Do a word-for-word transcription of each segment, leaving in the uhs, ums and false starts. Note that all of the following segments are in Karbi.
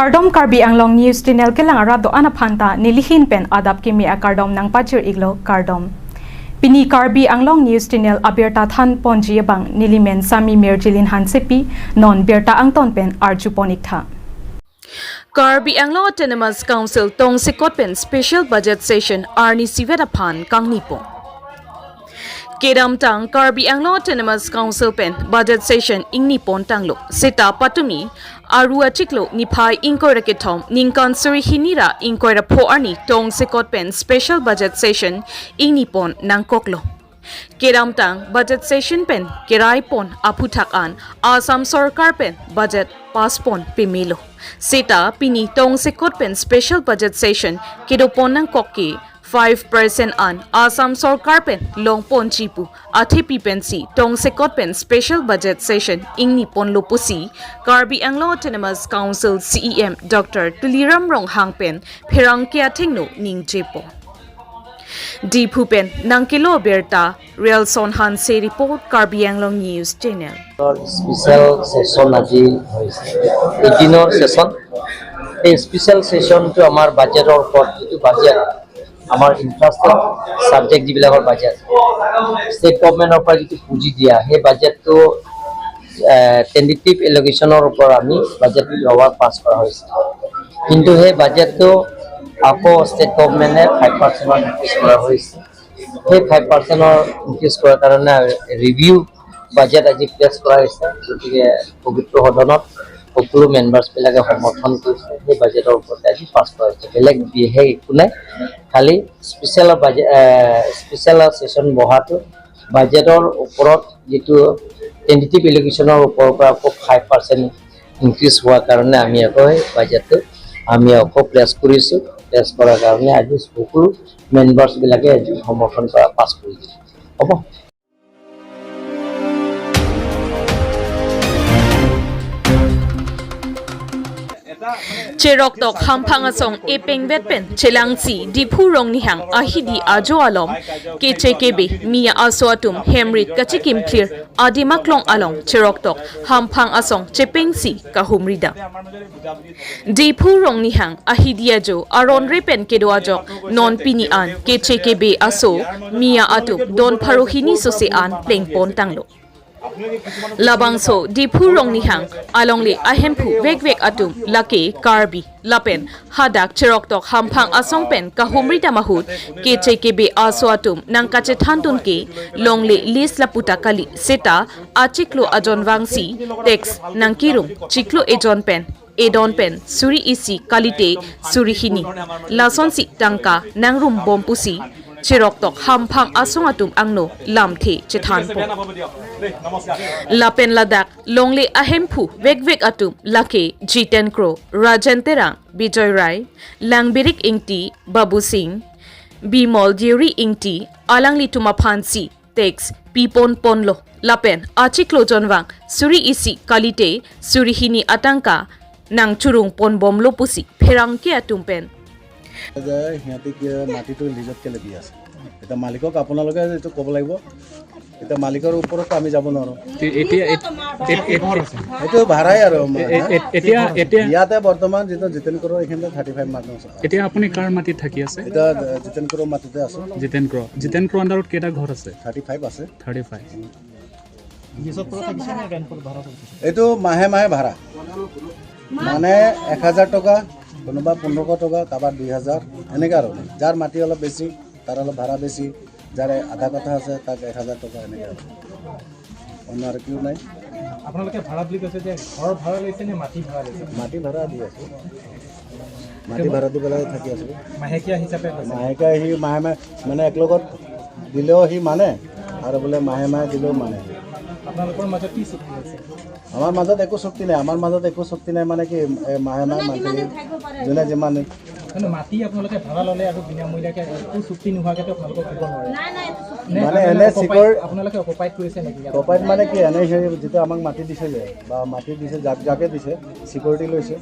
Kardom, Karbi Anglong News Channel kelang arat do-an aphan ta nelihin pen adap kimi akardom nangpajir-iklo, kardom. Pini Karbi Anglong News Channel abirta thanponji abang nelimen Sami Mirjilin Hansepi, non birta angton pen arjupon-iktha. Karbi Anglong Autonomous Council tongsekot pen special budget session arni isivet aphan kangnipon. Kedamtang Karbi Anglong Autonomous Council pen budget session ingnipontanglo. Seta patumi Aru achiklo niphai ingkoi ra kethom, ningkan suri hini ra ingkoi ra pho arni tongsekot pen special budget session ingnipon nangkoklo. Kedamtang budget session pen keraipon aphuthak an Assam Sorkar pen budget passpon pemelo. Seta pini tongsekot pen special budget session kedopon nangkok ke five percent an Assam Sorkar pen longponji pu athepi pensi tongsekot pen special budget session ingniponlo pusi Karbi Anglong Autonomous Council C E M Doctor Tuliram Ronghang pen pherangke athengno ningjepo. Diphu pen nangkelo birta, Relson Hanse report, Karbi Anglong News Channel. Special session আজি হৈছে, এইটিনৰ ছেছন। এই স্পেচিয়েল ছেছনটো আমাৰ বাজেটৰ ওপৰত, যিটো বাজেট আমাৰ ইনফ্ৰাষ্ট্ৰাকচাৰ ছাবজেক্ট যিবিলাকৰ বাজেট, ষ্টেট গভৰ্ণমেণ্টৰ পৰা যিটো পুঁজি দিয়া, সেই বাজেটটো টেণ্টেটিভ এলকেশ্যনৰ ওপৰত আমি বাজেট লোৱা পাছ কৰা হৈছে। কিন্তু সেই বাজেটটো আকৌ ষ্টেট গভৰ্ণমেণ্টে ফাইভ পাৰ্চেণ্টত ইনক্ৰিজ কৰা হৈছে। সেই ফাইভ পাৰ্চেণ্টৰ ইনক্ৰিজ কৰাৰ কাৰণে ৰিভিউ বাজেট আজি প্লেচ কৰা হৈছে। গতিকে পবিত্ৰ সদনত সকলো মেম্বাৰ্ছবিলাকে সমৰ্থন কৰিছে। সেই বাজেটৰ ওপৰতে আজি পাছ কৰা হৈছে। বেলেগ বিশেষ একো নাই, খালি স্পেচিয়েল বাজেট, স্পেচিয়েল ছেছন বহাটো বাজেটৰ ওপৰত যিটো টেণ্টেটিভ এলকেশ্যনৰ ওপৰৰ পৰা আকৌ ফাইভ পাৰ্চেণ্ট ইনক্ৰিজ হোৱাৰ কাৰণে আমি আকৌ সেই বাজেটটো আমি আকৌ প্লেচ কৰিছোঁ। প্লেচ কৰাৰ কাৰণে আজি সকলো মেম্বাৰ্ছবিলাকে আজি সমৰ্থন কৰা পাছ কৰি দিছে। হ'ব। Cheroktok Hamphang Asong epengvet pen chelangsi Diphu Rongnihang ahidi ajo along K J K B Miya Aso atum hemrit kachikimphlir adim aklong along Cheroktok Hamphang Asong chepengsi kahumridam. Diphu Rongnihang ahidi ajo aron re pen kedo ajok non pini an K J K B Aso Miya atum don pharo hini sose an plengpontanglo. Labangso Diphu Rongnihang alongle ahemphu vekvek atum lake Karbi lapen hadak Cheroktok Hamphang Asong pen kahumridam ahut K J K B Aso atum nangkachethantun ke longle list lapu ta kali, seta achiklo ajon vangsi tax nangkerung, chiklo ejon pen edon pen suri isi kalite suri hini, lasonsi tangka nangrumbom pusi Cheroktok Hamphang Asong atum angno lamthe chethanpo. Lapen ladak longle ahemphu vekvek atum lake Jiten Kro, Rajen Terang, Bijoy Rai, Langbirik Ingti, Babu Singh, Bimol Deuri Ingti, alanglitum aphansi tax piponponlo. Lapen achiklo jonvang suri isi kalite suri hini atangka nangchurungponbomlo pusi pherangke atum pen যে সিহঁতে কিয় মাটিটো লিজত কেলে দি আছে। এতিয়া মালিকক আপোনালোকে এইটো ক'ব লাগিব। এতিয়া মালিকৰ ওপৰতো আমি যাব নোৱাৰোঁ। এ-, এতিয়া এত-, এত-, এত-, এইটো ভাড়াই আৰু আমাৰ, এ-, এ-, হা? এ-, এতিয়া, এতিয়া ইয়াতে বৰ্তমান যিটো জিতেন কৰৰ এইখিনিতে থাৰ্টি ফাইভ মাৰ্ক আছে। এতিয়া আপুনি কাৰ মাটিত থাকি আছে? এতিয়া জিতেন কৰৰ মাটিতে আছোঁ। জিতেন ক্ৰ, জিতেন ক্ৰ আণ্ডাৰত কেইটা ঘৰ আছে? থাৰ্টি ফাইভ আছে। Thirty five. লিজত কৰা থাকিছে নে ৰেণ্টত ভাড়া কৰিছে? এইটো মাহে মাহে ভাড়া, মানে এক হাজাৰ টকা, কোনোবা পোন্ধৰশ টকা, কাৰোবাৰ দুই হাজাৰ, এনেকৈ আৰু। যাৰ মাটি অলপ বেছি, তাৰ অলপ ভাড়া বেছি, যাৰ আধা কঠা আছে, তাক এক হাজাৰ টকা, এনেকৈ আৰু। অন্য আৰু কিয় নাই। আপোনালোকে ভাড়া বুলি কৈছে যে ঘৰ ভাড়া লৈছে নে মাটি ভাড়া লৈছে? মাটি ভাড়া দি আছোঁ। মাটি ভাড়া দি পেলাই থাকি আছোঁ। মাহেকীয়া হিচাপে কৈছে? মাহেকীয়া সি মাহে মাহে, মানে, এক লগত দিলেও সি মানে, আৰু বোলে মাহে মাহে দিলেও মানে। আপোনালোকৰ মাজত কি চুক্তি আছে? আমাৰ মাজত একো চুক্তি নাই। আমাৰ মাজত একো চুক্তি নাই মানে কি, এ, মাহে মাহে মান্থলি যোনে যিমান। মানে মাটি আপোনালোকে ভাড়া ল'লে আৰু বিনামূলীয়াকৈ একো চুক্তি নোহোৱাকৈ আপোনালোকক দিব নোৱাৰে? নাই, নাই, এইটো চুক্তি নে মানে আপোনালোকে এনে অকুপাইড, চিকিউৰ আপোনালোকে অকুপাইড কৰিছে নেকি? অকুপাইড মানে কি, এনে সেই যিটো আমাক মাটি দিছিলে বা মাটি দিছে, যাক যাকে দিছে, চিকিউৰিটি লৈছে।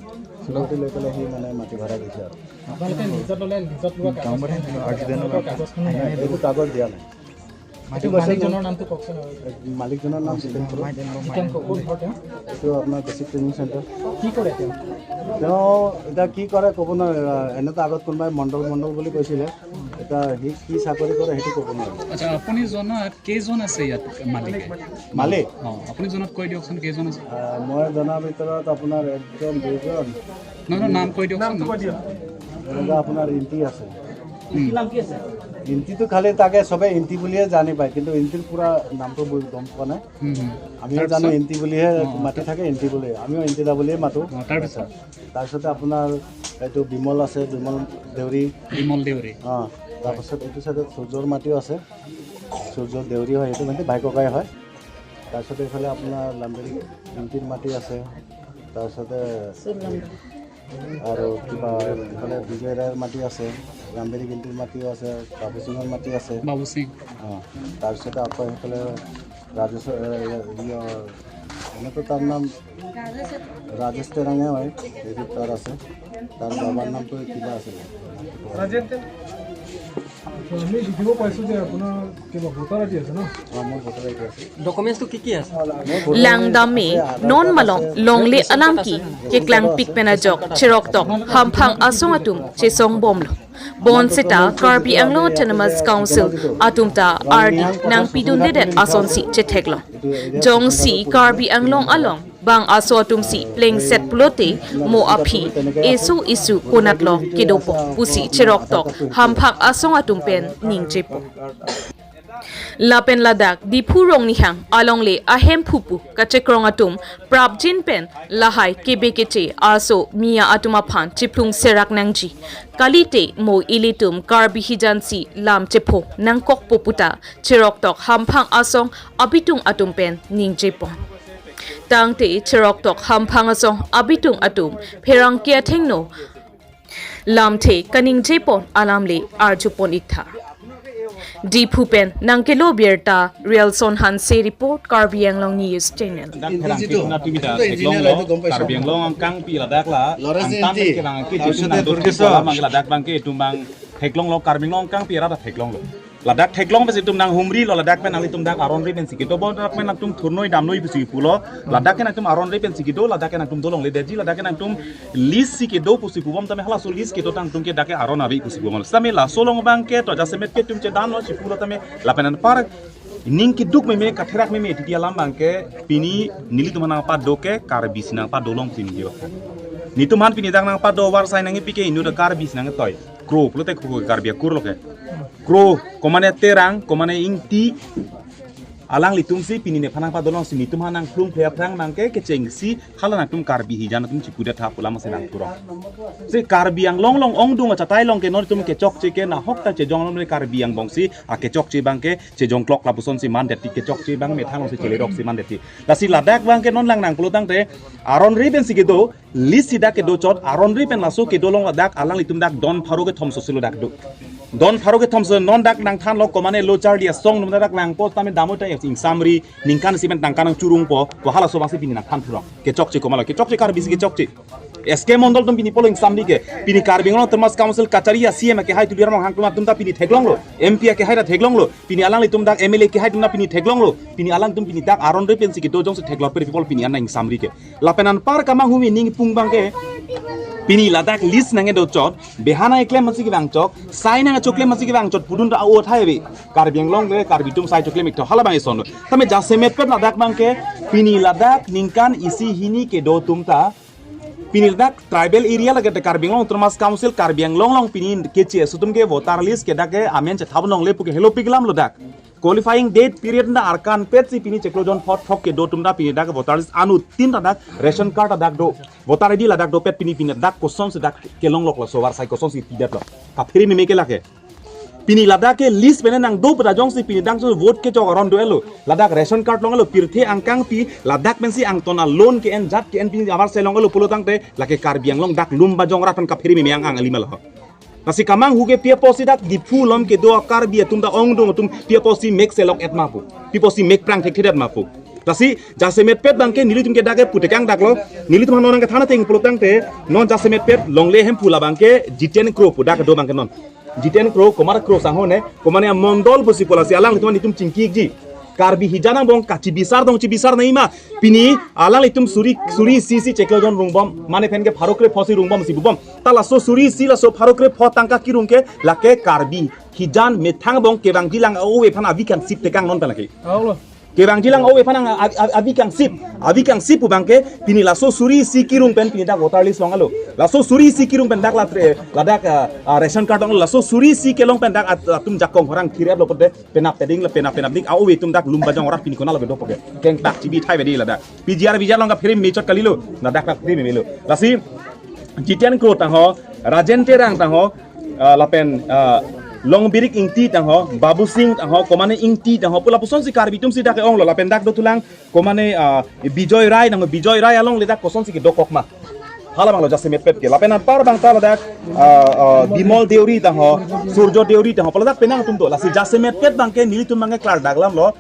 চিকিউৰিটি লৈ পেলাই সি মানে মাটি ভাড়া দিছে আৰু। আপোনালোকে লিজত ল'লে, লিজত লোৱা কাগজখন, আপোনালোকৰ কাগজখনো নাই। এইটো কাগজ দিয়া নাই। মালিক-, মালিকজনৰ নামটো কওকচোন আৰু। মালিকজনৰ নাম জিতেন কৰো। জিতেন কৰো, ক'ত ঘৰ তেওঁ? এইটো আপোনাৰ বেচিক ট্ৰেইনিং চেণ্টাৰ। কি কৰে তেওঁ? তেওঁ এতিয়া কি কৰে ক'ব নোৱাৰে। এনেতো আগত কোনোবাই মণ্ডল মণ্ডল বুলি কৈছিলে, এতিয়া সি কি চাকৰি কৰে সেইটো ক'ব নোৱাৰে। আচ্ছা, আপুনি জনাত কেইজন আছে ইয়াত মালিকে? মালিক? অ, আপুনি জনাত কৈ দিয়কচোন, কেইজন আছে? আহ, মই জনাৰ ভিতৰত আপোনাৰ একজন, দুজন, নহয়, নহয়, নাম কৈ দিয়কচোন। নামটো কৈ দিয়ক। এনেকুৱা আপোনাৰ ইণ্টি আছে। উম। ইণ্টিটো খালি তাকে চবে ইণ্টি বুলিয়ে জানি পায়, কিন্তু ইণ্টিৰ পুৰা নামটো বুজি গম পোৱা নাই। উম, উম। আমিও জানো তাৰপিছত? ইণ্টি বুলিহে অ, অ। মাতি থাকে, ইণ্টি বুলি। আমিও ইণ্টি দা বুলিয়ে মাতো। অ, তাৰপিছত? তাৰপিছতে আপোনাৰ এইটো বিমল আছে, বিমল দেউৰী। বিমল দেউৰী। অ, তাৰপিছত এইটো চাইডত সূৰ্যৰ মাটিও আছে। সূৰ্য দেউৰী হয়, এইটো মানে ভাই ককাই হয়। তাৰপিছতে এইফালে আপোনাৰ লাম্বেৰী ইণ্টিৰ মাটি আছে। তাৰপিছতে আৰু কিবা এইফালে বিজয় ৰায়ৰ মাটি আছে, লাম্বেৰী ইণ্টিৰ মাটিও আছে, বাবু সিঙৰ মাটি আছে। বাবু সিং। অ, তাৰপিছতে আকৌ সেইফালে ৰাজেশ, এ, ইয়, এনেতো তাৰ নাম ৰাজেশ তেৰাঙে হয়, এইটো তাৰ আছে। তাৰ বাবাৰ নামটো কিবা আছিলে? ৰাজেশ তে-, আমি দেখিব পাইছো যে আপোনাৰ কিবা ভোটাৰ আই ডি আছে ন? অ, মোৰ ভোটাৰ আই ডি আছে। ডকুমেণ্টছটো কি কি আছে? মোৰ ভোটাৰ আই ডি Langdam-e আছে, আধাৰ non কাৰ্ড malom আছে। Longle alangki keklang pikpena jok cheroktok hamphang asong atum chesong bomlo. Bonseta Karbi Anglong Autonomous Council atum ta ardi nangpidundedet asonsi chetheklong. Jongsi Karbi Anglong along bang aso atumsi plengset pulote mo aphi eso isu konatlo kedopo pusi cheroktok hamphang asong atum pen ningjepo. Lapen ladak Diphu Rongnihang alongle ahemphu pu kachekrong atum prapjin pen lahai kebe keche aso miya atum aphan chiphlung serak nangji. Kalite mo ilitum Karbi hijansi lam chepho nangkokpo puta cheroktok hamphang asong abitung atum pen ningjepon. Tangte cheroktok hamphang asong abitung atum pherangke athengno lamthe kaningjepon alamle arjupon iktha. Diphu pen nangkelo birta Rialson Hanse report, Karbi Anglong News Channel. Dak pherangke atum aphan ta theklonglo, Karbi Anglong angkangpi ladak la, Lawrence angtan N T. Ke bang ke Lawrence N T. Ladak bang ke itum bang theklonglo, Karbi Anglong angkangpi ra ta theklonglo. Ladak theklong pensi itum nanghumrilo, ladak pen nanglitum dak aron ri pensi kedo, bo dak pen nangtum thurnoi damnoi pusi pulo, ladak ke nangtum aron ri pensi kedo, ladak ke nangtum dolongledetji, ladak ke nangtum lease si kedo pusi pubom tame halaso lease kedo tangtum ke dak ke aron ave pusi pubom. Tame laso along bang ke to jasemet ke itum chedamlo si pulo tame lapen anpar ning keduk meme katherak meme titi alam bang ke pini nelitum aphan nangpado ke Karbi si nangpado long si ningje bang. Nelitum aphan pini dak nangpado war sai nangpi ke inut Karbi si nangtoi. Kro, pulote kro Karbi akur lo ke. Kro, komane Terang, komane Ingti. Alanglitum si pini nephan nangpado long si nelitum aphan nangphlung phe aphrang bang ke kechengsi hala nangtum Karbi hijan atum chipudet ha pu alam si nangkurong. Si Karbi Anglong along ongdung achatai along ke non itum kechokche ke nahok ta chejong along Karbi angbong si akechokche bang ke chejong klok lapuson si mandet ti, kechokche bang methang along si chelerok si mandet ti. Lasi ladak bang ke non lang nang pulo tangte aron ri pensi kedo, lease si dak kedo chot, aron ri pen laso kedo along ladak alanglitum dak don pharo kethom sosilo dak do. Don pharo kethom so non dak nangthanlo komane lo charli asong num dak langpo tame damo ta ingsamri ningkan isi pen tangka nangchurungpo, ko halaso bang si pini nangthan thurok. Kechokche komatlo, kechokche Karbi si kechokche. S K Mondol atum pini pulo ingsamri ke, pini Karbi Anglong Autonomous Council kachari a C E M akehai Tuliram Ronghang atum ta pini theklonglo, M P akehai ta theklonglo, pini alanglitum dak M L A kehai atum ta pini theklonglo, pini alangtum pini dak aron ri pensi kedo jongsi theklongpre people pini an ingsamri ke. Lapen anpar kamang humi ning pung bang ke. Pini ladak lease nangkedo chot, behana eklem masi kevang chot, sai nangchoklem masi kevang chot, pudun ta o thai be. Karbi Anglong le, Karbi atum sai choklem ik tho hala bang ison. Tame jasemet pet ladak bang ke, pini ladak ningkan isi hini kedo atum ta. Pini ladak tribal area lake te Karbi Anglong Autonomous Council, Karbi Anglong along pini keche aso atum ke voter list ke dak ke amen chethap longle pu ke helopik lam lo dak. Qualifying date period na arkan pet si pini chiklo jon phot thok kedo atum ta pini dak voter list anuttin ta dak ration card ta dak do. Voter I D ladak dopet pini pini dak kosonsi dak kelong lok laso war sai kosonsi pidet lo. Kaphere meme ke lake. Pini ladak ke list pen nangdo pu ta jongsi pini dak jongsi vote kechok aron do-etlo. Ladak ration card long-etlo, pirthe angkangpi ladak pensi angton alone ke-en jat ke-en pini amar selong-etlo pulo tangte lake Karbi Anglong dak lum bajong rat pen kaphere meme ang ang alim lo. Lasi kamang hu ke pi apotsi dak Diphu along kedo a-Karbi atum ta ongdung atum pi apotsi mek selok-et ma pu. Pi apotsi mek prang thekthedet ma pu. Lasi jasemet pet bang ke nelitum ke dak ke putekang dak lo. Nelitum non nangkethan ateng pulo tangte non jasemet pet longle hemphu labang ke Jiten Kro pu dak do bang ke non. Jiten Kro, Kumar Kro sangho ne, komane amondol pusi pu lasi alanglitum nelitum chingkiji. Karbi hijan angbong kachibisar dong chibisar nangji ma. Pini alanglitum suri suri isi si chiklo jon rungbom, mane pen ke pharo krepho si rungbom si bubom. Ta laso suri isi laso pharo krepho tangka kerung ke lake Karbi hijan methang angbong kevangjilang a-ove aphan avi kangsip tekang non pen lake. Kevangjilang a-ove aphan ang a-, a-, avi kangsip, avi kangsip pu abang ke pini laso suri isi kerung pen pini dak voter list longlo. Laso suri isi kerung pen dak latre, ladak, ah, ah, ration card longlo. Laso suri isi kelong pen dak at-, atum jakong horang thirep lo pute penap peding la penap penap dik a-ove atum dak lum bajong orat pini konat lo bedo poke. Keng tak chibi thai bedi ladak. P G R V G R along kaphere mechot kalilo. Ladak kaphere melo. Lasi Jiten Kro tangho, Rajen Terang tangho, ah, lapen, ah, Longbirik Ingti tangho, Babu Singh tangho, Komane Ingti tangho, pu lapuson si Karbi atum si dak ke-onglo, lapen dak dothulang, komane, ah, Bijoy Rai tangho, Bijoy Rai alongle dak kosonsi kedokok ma. Hala abanglo jasemetpet ke, lapen anpar abang ta ladak, ah, ah, Bimol Deuri tangho, Surjo Deuri tangho, pu ladak penang atum do, lasi jasemetpet abang ke nelitum abang ke klardak alamlo,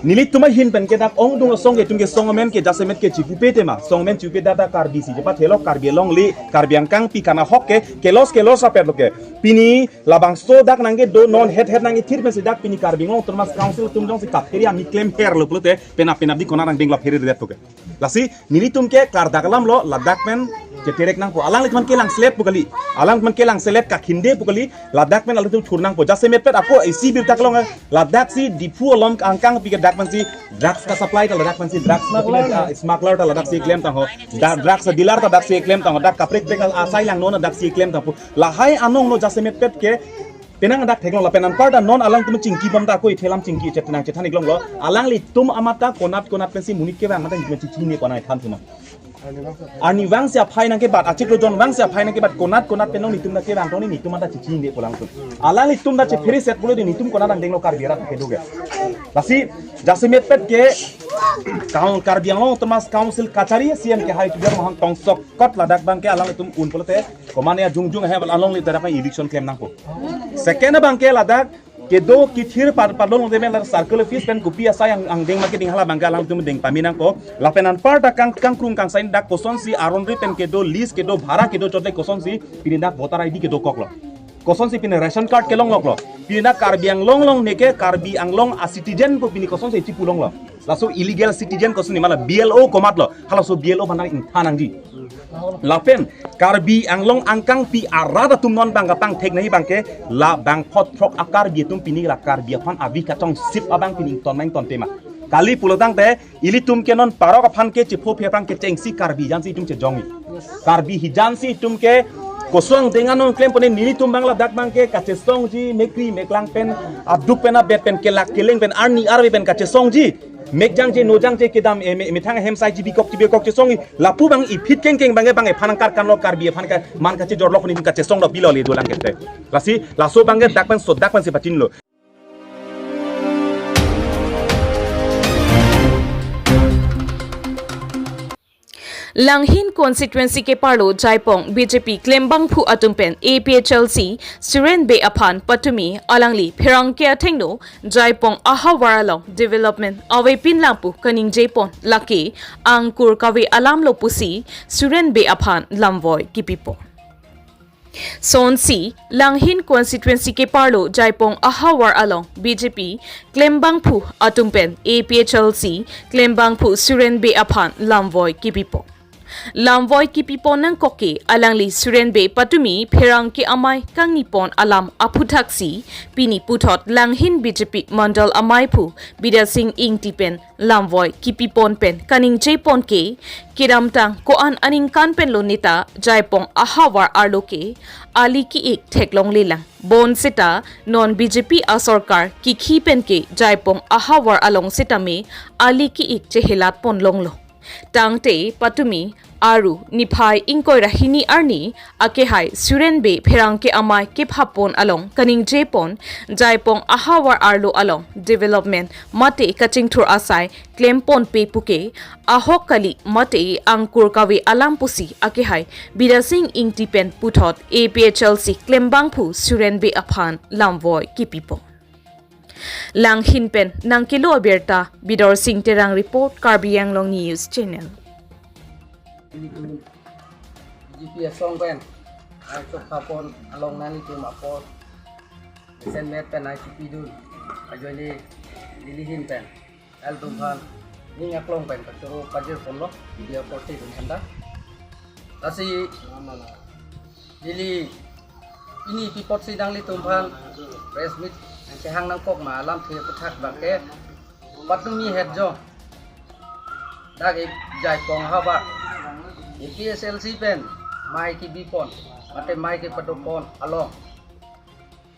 nelitum ahin pen ke dak ongdung asong ke atum ke song amen ke jasemet ke chipupe tema. Song amen chipupe dak dak Karbi si chepathelo, Karbi alongle, Karbi angkangpi kana ahok ke kelos kelos apet lo ke. Pini labangso dak nangkedo non het het nangkethir pensi dak pini Karbi Anglong Autonomous Council atum jongsi kaphere ami klemherlo pulote penap penap di konat angdeng lap here det lo ke. Lasi nelitum ke klardak alamlo, ladak pen cheterek nangpo. Alanglitum aphan kelangselet pu kali. Alanglitum aphan kelangselet kakhinde pu kali. Ladak pen alanglitum thur nangpo. Jasemetpet ako isi birta kelong, ladak si Diphu along angkangpi ke dak pensi drugs ka-supply ta ladak pensi drugs, smuggler, ah, smuggler ta ladak si klem tangho. Da-, drugs dealer ta dak si klem tangho. Dak kaprek prek asai langno na dak si klem tangpo. Lahai anong no jasemetpet ke penang dak theklong lapen anpar ta non alangtum chingkibom ta ako ithelam chingki chetnang chethan iklonglo. Alanglitum amat ta konat konat pensi monit kevang amat ta nelitum chichini konat than thuma. Arnivang si aphai nangkebat, achiklo jon vang si aphai nangkebat, konat konat pen nelitum nangkevang toni nelitum amat ta chichini pulang tu. Alanglitum ta chephere set pulo di nelitum konat angdenglo Karbi arat kedo ke. Lasi jasemetpet ke Kar-, Karbi Anglong Autonomous Council kachari C M kehai Tuliram Ronghang tongsokot ladak abang ke alanglitum un pulote komane ajungjung ahem alongle ladak eviction klem nangpo. Second abang ke ladak kedo kethir par parlong de men la circle office pen kopi asai ang angdeng ma keding hala abang ke alanglitum deng pame nangpo. Lapen anpar dak kang kangkrung kangsai dak kosonsi aron ri pen kedo lease kedo bhara kedo chotle kosonsi pini dak voter I D kedokoklo. Kosonsi pini ration card kelongloklo. Pini dak Karbi Anglong along neke Karbi Anglong a-citizen pu pini kosonsi chipulonglo. Laso illegal citizen kosonsi mala B L O komatlo. Halaso B L O aphan nang ingthan nangji. Lapen Karbi Anglong angkangpi arat atum non abang kapangthek nangji abang ke la bangphot throk a-Karbi atum pini la Karbi aphan avi kachongsip abang pini ington nangton tema. Kali pulo tangte ilitum ke non parok aphan ke chepho phe aphan kechengsi Karbi hijan si itum chejongji. Karbi hijan si itum ke koson dengan non klem pone nelitum abang ladak abang ke kachesongji mekri meklang pen aduk pen abet pen kelak keleng pen arni arve pen kachesongji. Mekjangje nojangje kedam, eh, me-, methang hem sai chibikok chibikok chesongji. Lapu abang iphit kengkeng abang ke abang ephan angkar kanlo Karbi ephan ka man kachejorlok ni kachesong do bilo le dolang kete. Lasi laso abang ke dak pen so dak pen si pachinlo. Langhin constituency keparlo Jaipong B J P klembangphu atum pen A P H L C Suren Bey aphan patumi alangli pherangke athengno Jaipong ahavar along development avepin lang pu kaningjepon, lake angkur kave alamlo pusi Suren Bey aphan lamvoi kipipon. Sonsi, Langhin constituency keparlo Jaipong ahavar along B J P klembangphu atum pen A P H L C klembangphu Suren Bey aphan lamvoi kipipon. Lamvoi kipipon nangkok ke alangli Suren Bey patumi pherangke amei kangnipon alam aphuthaksi pini puthot Langhin B J P mandal ameiphu Bidya Sing Ingti pen lamvoi kipipon pen kaningjepon ke kedamtang ko-an aningkan penlo neta Jaipong ahavar arlo ke ali ki-ik theklonglelang. Bonseta non B J P asorkar kikhi pen ke Jaipong ahavar along setame ali ki-ik chehelatpon longlo. Tangte patumi aru niphai ingkoi ra hini arni akehai Suren Bey pherangke amei kephappon along kaningjepon Jaipong ahavar arlo along development mate kachingthur asai klemponpe puke ahok kali mate angkur kave alam pusi akehai Bidya Sing Ingti pen puthot A P H L C klembangphu Suren Bey aphan lamvoi kipipon. Langhin pen nangkelo abirta Bidor Sing Terang report, Karbi Anglong News Channel. G P S song pen, ang chok kapon along nani tum apot. Sen me pen ai chipi dun. Ajoine neli hin pen. Ilitum aphan ning aklong pen kachoro pajir ponlo. Video korte dun handa. Lasi neli pini pi apotsi nanglitum aphan press meet nangkehang nangkok ma alamthe aputhak abangke, patumi het jo. Dak ik Jaipong havar A P H L C pen mei kebi pon, mate mei kepado pon along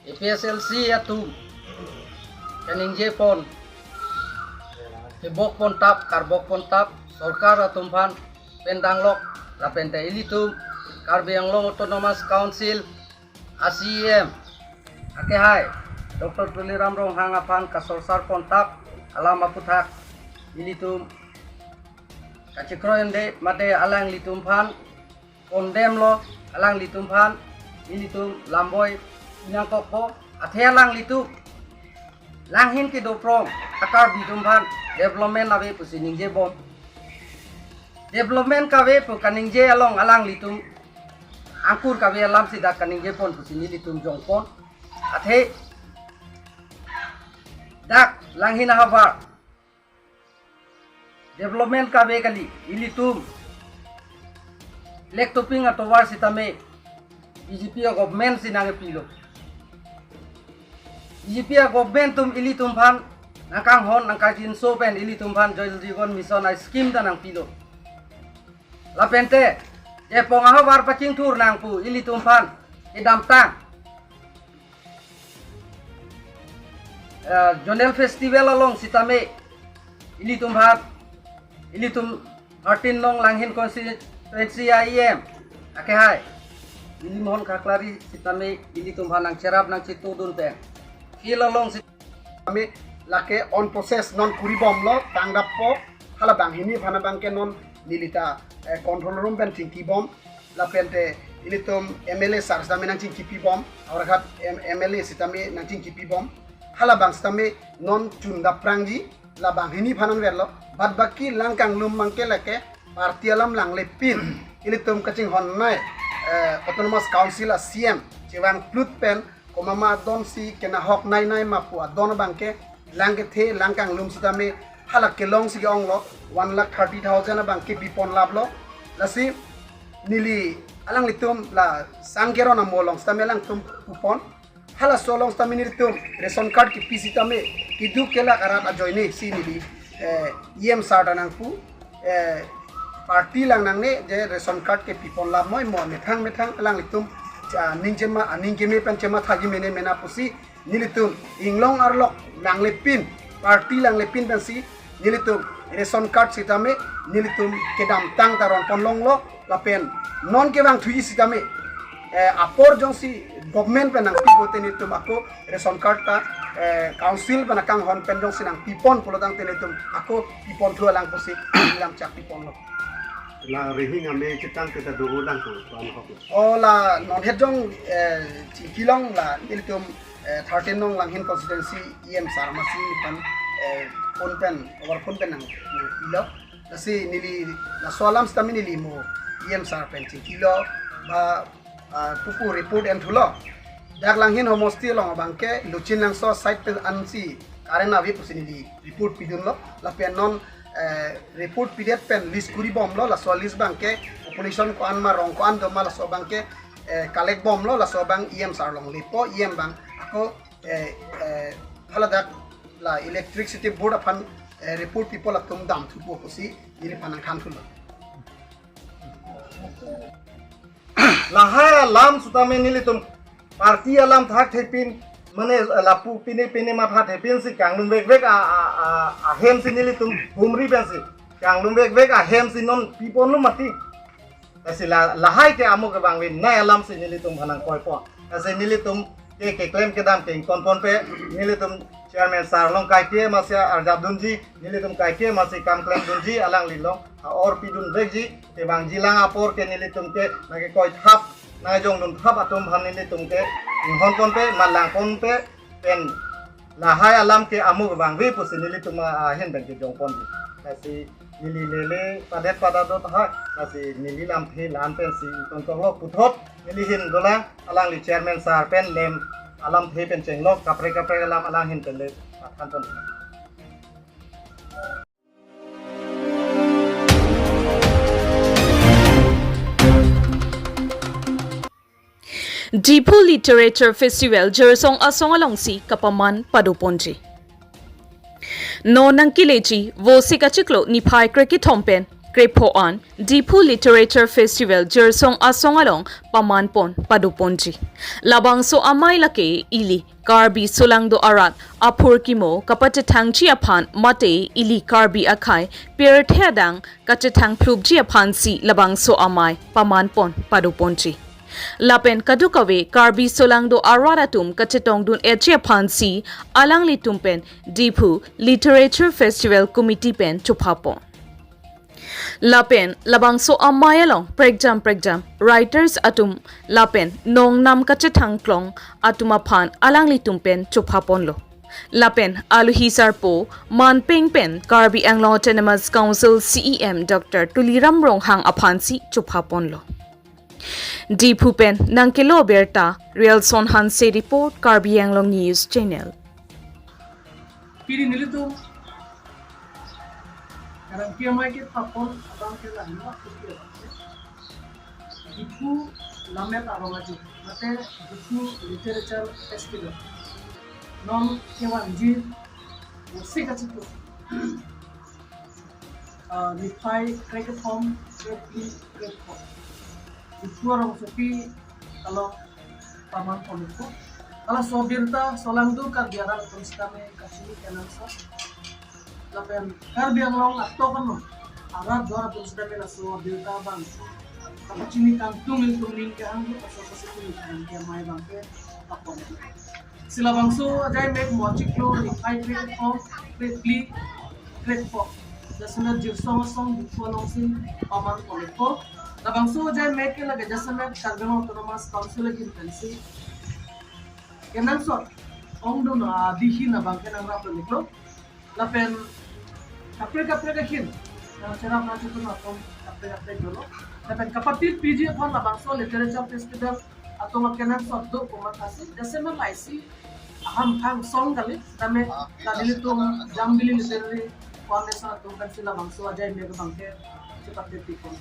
A P H L C atum kaningje pon, kebok pon tap, karbok pon tap, sorkar atum aphan pen danglok, lapen te ilitum Karbi Anglong Autonomous Council a C E M akehai Doctor Tuliram Ronghang aphan kasorsar pon tap alam aputhak ilitum kachekroide mate alanglitum aphan condemn lo, alanglitum aphan ilitum lamboi nangkokpo, athe alanglitum langhin kedo prong a-Karbi atum aphan development ave pusi ningje bom. Development kave pu kaningje along alanglitum angkur kave alam si dak kaningje pon pusi nelitum jong pon. Athe dak langhin ahavar development kave kali, ilitum lek toping atovar sitame B J P a-government si nangpilo. B J P a-government atum ilitum aphan nangkanghon nangkachinso pen ilitum aphan Jal Jeevan Mission a-scheme ta nangpilo. Lapen te Jaipong ahavar pachingthur nang pu ilitum aphan kedamtang, eh, zonal festival along sitame ilitum aphan, ilitum thirteen nong Langhin constituency a E M akehai Lilimohon Khaklari sitame ilitum aphan nangcherap nangchitudun pen field along sitame lake on process non kuri bomlo, tangdappo, hala banghini aphan abangke non neli ta, eh, control room pen chingki bom, lapen te ilitum M L A sir sitame nangchingkipi bom, Howraghat M-, M L A sitame nangchingkipi bom, hala bang sitame non chun daprangji, la banghini aphan anverlo, bad baki lang kanglum abangke lake party alam langle pin, ilitum kachinghon nai, eh, Autonomous Council a C E M chevang plut pen, komat ma adon si kenahok nai nai ma pu adon abangke lang kethe lang kanglum sitame hala kelong si ke-onglo, one lakh thirty thousand abangke bi pon laplo. Lasi neli alanglitum la sangkeron amo along sitame alangtum pu pon. Halaso along sitame nelitum ration card kepi sitame keduk kelak arat ajoine si neli, eh, E M sir ta nangpu, eh, party lang nangne je ration card kepi pon lam moi mo methang methang alanglitum, ah, ning chema, ah, ning keme pen chemathaji mene mena pusi nelitum inglong arlok langle pin, party langle pin pensi nelitum ration card sitame nelitum kedamtang ta ron pon longlo, lapen non kevangthuji sitame, eh, apor jongsi government pen nangpi pote nelitum ako ration card ta, eh, council pen akanghon pen jongsi nangpi pon pulo tangte nelitum ako pi ponthu alang pusi lam chak pi ponlo. La rihing ame chetang kita do lang ko pan hok. O la non het jong, eh, chingki long la nelitum, eh, thirteen nong Langhin constituency E M sir masi pen, eh, phone pen, over phone pen nang, nangpilo. Lasi neli laso alam sitame neli mo E M sir pen chingkilo, ba, ah, pupu report enthulo. Dak Langhin homosti along abangke Luchinnangso side pen ansi current ave pusi neli report pidunlo. Lapen non, eh, report pidet pen list kuri bomlo, laso list abangke population ko-an ma rong ko-an do ma laso abangke, eh, collect bomlo, laso abang E M sir along lepo, E M abang ako, eh, eh, haladak la electricity board aphan, eh, report pipo latum damthupo pusi neli aphan nangthan thulo. Lahai alam sitame nelitum party alam thakthepin, mane lapu pine pine mathathepin si kanglum vekvek a, a, a, ahem si nelitum humri pensi kanglum vekvek ahem si non pi ponlo mati. Lasi la, lahai ke amo kevangve nai alam si nelitum aphan nangkoipo. Lasi nelitum ke keklem kedam ke ington ponpe, nelitum chairman sir along kaike masi arjap dunji, nelitum kaike masi kam klem dunji, alangli along a-or pidun vekji, kevangji lang apor ke nelitum ke nangkekoi thap, nangkejong dun thap atum aphan nelitum ke inghon ponpe, malang ponpe, pen lahai alam ke amo kevangve pusi nelitum ahin pen kejong ponji. Lasi neli lele padet padadot ha, lasi neli lamthe la-an pensi ington toklo, puthot neli hin dolang, alangli chairman sir pen lem alamthe pen chenglok, kaprek kaprek alam alanghin pen le pathan pon. Diphu Literature Festival Jirsong Asong alongsi kapaman padoponji. Non nangkeleji Vosik achiklo niphai krekethom pen krepho an Diphu Literature Festival Jirsong Asong along pamanpon padoponji. Labangso amei lake ili Karbi solangdo arat aphurkimo kapachethangji aphan mate ili Karbi akhei pirthe adang kachethangphlupji aphansi labangso amei pamanpon padoponji. Lapen kadokave Karbi solangdo arat atum kachetongdun-etji aphansi alanglitum pen Diphu Literature Festival Committee pen chophapon. Lapen labangso amei along prekjam prekjam writers atum lapen nongnam kachethangklong atum aphan alanglitum pen chophaponlo. Lapen alohi sarpo manpeng pen Karbi Anglong Autonomous Council C E M Doctor Tuliram Ronghang aphansi chophaponlo. Diphu pen nangkelo birta, Rielson Hanse report, Karbi Anglong News Channel. Pini nelitum karang ki amei kepapon abang ke lahenlo, Diphu Lammet Arong Aje, mate Diphu Literature Festival. Non kevangji Vosik achiklo, ah, niphai krekethom, krekli, krekethom. Diphu arongsopi along pamanponpo. Halaso abirta solangdo Karbi arat atum sitame kachini kenangsot. Lapen Karbi Anglong atok ano arat dor atum sitame laso abirta abang kapachini kangtung ilitum ning kehang, laso kachini kehang ke amei abang kepapon. Si labangso ajaimek mo achiklo niphai krekethom, krekli, krekethom, jasemet Jirsong Asong Diphu alongsi pamanponpo. Labangso ajaimek ke lake jasemet Karbi Anglong Autonomous Council ahin pensi kenangsot ongdung adihin abang ke nangrapdun-iklo. Lapen kaprek kaprek ahin, nangcherap nangchetun atum kaprek kaprek dolo. Lapen kapatipiji aphan labangso Literature Festival atum akenangsot do komat asi, jasemet laisi ahamphang song kali, tame la nelitum Jambili Literary Foundation atum pensi labangso ajaimek abang ke chepatipikon.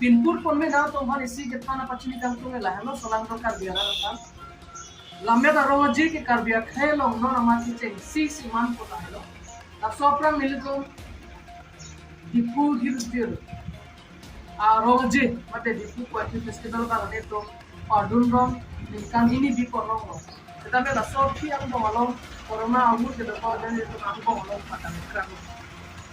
Pinpur ponme nangtum aphan isi kethan apachini kangtung lahenlo, solangdo Karbi arat aphan. Lammet Arong Aje ke Karbi akhei along non amat kechengsi si manpo lahenlo. Laso aphrang nelitum Diphu Hill Festival, ah, Arong Aje, mate Diphu Poetry Festival abang nelitum pardun rong ningkan hini bipon ronglo. Sitame laso aphi angbong along corona ahut kedo ko, nelitum angbong along patang krang.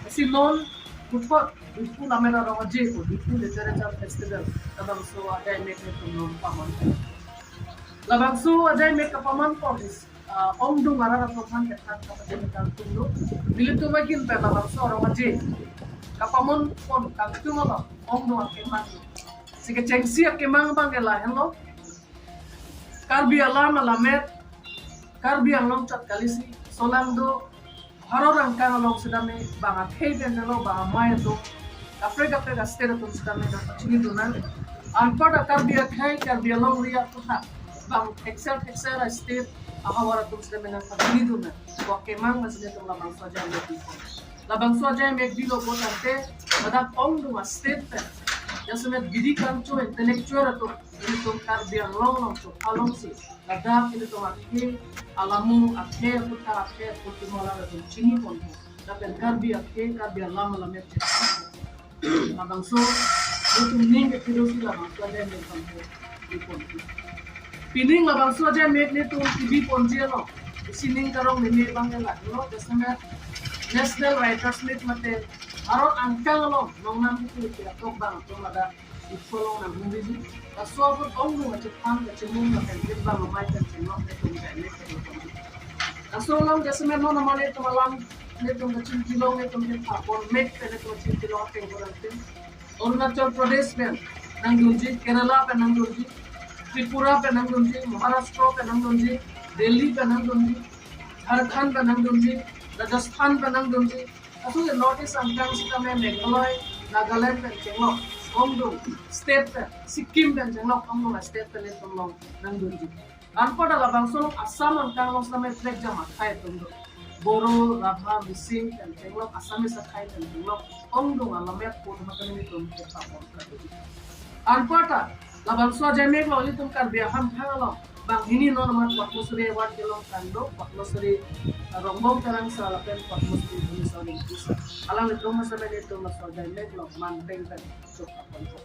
Si non puthot Diphu Lammet Arong Aje ko Diphu Literature Festival labangso ajaimek nelitum non paman. Labangso ajaimek kapamanpon is, ah, ongdung arat atum aphan kethan kapachini kangtung do. Nelitum ahin pen labangso Arong Aje kapamanpon kangtung abang ongdung akemang. Si kechengsi akemang abang ke lahenlo. Karbi alam alammet, Karbi Anglong chot kalisi, solangdo Bharat angkang along sitame bang akhei pen lo, bang amei atum, kaprek kaprek a-state atum sitame nangpachinidunnang. Anparta Karbi akhei, Karbi alongri atum ta bang thekser thekser a-state ahavar atum sitame nangpachinidunnang. Ko akemang masi nelitum labangso ajaimek bipon. Labangso ajaimek bilo putangte, ladak ongdung a-state pen, jasemet bidi kangcho intellectual atum, nelitum Karbi Anglong along chopha longsi, ladak ilitum akhei, alamung akhei, aputhak akhei, aputhak alam atum chiniponpo. Lapen Karbi akhei, Karbi alam alammet chiniponpo. Labangso nelitum ning kepidosi labangso ajaimek abang ke biponpo. Pining labangso ajaimek nelitum kebiponji along isi ning karong neme abang ke lahenlo, jasemet National Writers Meet mate Bharat angkang along nongnam kepu atok abang atum ladak Diphu along nanghumriji. Laso apot ongdung achethang kachimung lapen rit abang amei pen chenglok nelitum ajaimek kedo. Laso along jasemet non amat nelitum alam, nelitum kachingkilong, nelitum kethapon mek pen nelitum kachingkilong ateng kurang tin. Arunachal Pradesh pen nangdunji, Kerala pen nangdunji, Tripura pen nangdunji, Maharashtra pen nangdunji, Delhi pen nangdunji, Jharkhand pen nangdunji, Rajasthan pen nangdunji. Laso North East angkang sitame Meghalaya, Nagaland pen chenglok ongdung state pen, Sikkim pen chenglok ongdung a-state pen nelitum along nangdunji. Anparta labangso along Assam angkang along sitame trek jam akhei atum do. Boro, Rabha, Mising pen chenglok, Assamese akhei pen chenglok, ongdung alammet pu atum tame nelitum kepapon kali. Anparta labangso ajaimek along nelitum Karbi ahamphang along banghini non amat Padma Shri award kelong tanglo, Padma Shri Rongbong Terang sir lapen Padma Shri Bhumi Saw Ingti sir. Alanglitum sitame nelitum laso ajaimek along man peng pen chok apon po.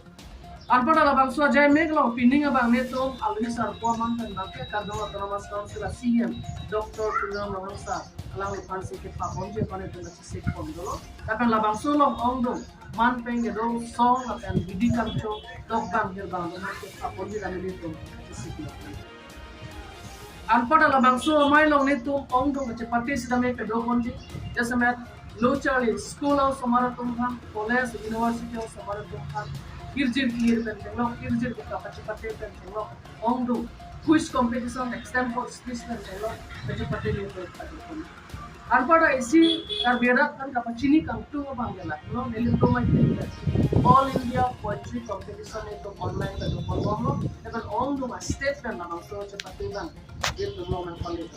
Anparta labangso ajaimek along pining abang nelitum alwi sarpo aman pen bangke Karbi Anglong Autonomous Council a C E M Doctor Tuliram Ronghang sir, alangliphan si kepaponji aphan nelitum kachesik pon dolo. Lapen labangso along ongdung man peng kedo song lapen bidi kangcho tokbang hirbang atum aphan kepaponji kami nelitum kachesik lo. Anparta labangso amei along nelitum ongdung kachepate sitame kedo ponji. Jasemet lo charli school osomar atum aphan, college, university osomar atum aphan, hirjir kehir pen chenglok, hirjir ke kapachepate pen chenglok, ongdung quiz competition, extempore speech pen chenglok kachepate nelitum kedo ponji. Anparta isi Karbi arat aphan kapachini kangtung abang ke la, no, nelitum mai ke All India Poetry Competition nelitum online kedo ponbomlo, lapen ongdung a state pen labangso chepate abang nelitum along nangpale.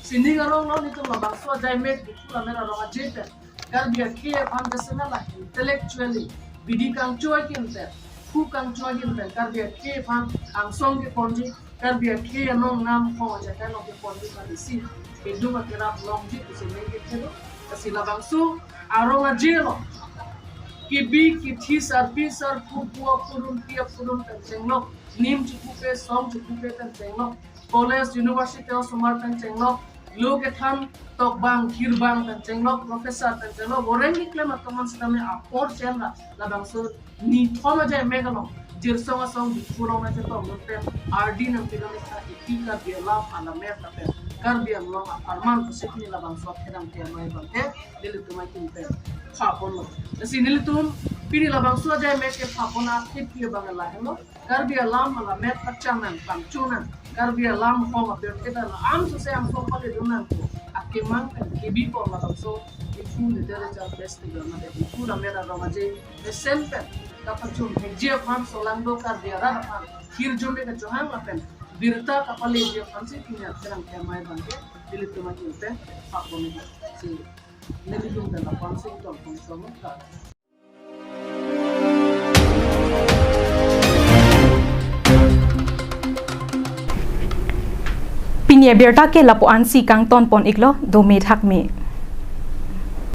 Sining arong along nelitum labangso ajaimek Diphu Lammet Arong Aje pen Karbi akhei aphan jasemet la intellectually bidi kangcho ahin pen, phu kangcho ahin pen Karbi akhei aphan angsong keponji, Karbi akhei anong nam hong ajakai along keponji aphan isi kedung akerap longji pusi neng kethe do. Lasi labangso arong aje along kebi kethi sarpi sarpo, phu aphu, rumpi aphu pen chenglok, nim chepupe, song chepupe pen chenglok, college, university osomar pen chenglok, lo kethan tokbang hirbang pen chenglok, professor pen chenglok, voreng keklem atum an sitame apor chen la labangso nithom ajaimek along Jirsong Asong Diphu along nangchetong pen ardi nangpidam ikha iti Karbi alam alammet lapen Karbi Anglong apharman pusi pini labangso akhedang ke amei abang ke nelitum ahin pen paponlo. Lasi nelitum pini labangso ajaimek kepapon akhei abang lahenlo. Karbi alam alammet pachanang, pangchonang, Karbi alam hong apirthe pen la-an sose angsong pale dun nangkok akemang pen kebi pon labangso Diphu Literature Festival mate Diphu Lammet Arong Aje mesen pen kapachun hekji aphan, solangdo Karbi arat aphan hirjume kachohang lapen birta kapaleji aphan si pini akhedang ke amei abang ke nelitum ahin pen papon si nelitum pen apon si tong pon song ka. Pini abirta ke lapu-an si kangton pon iklo, dome thakme.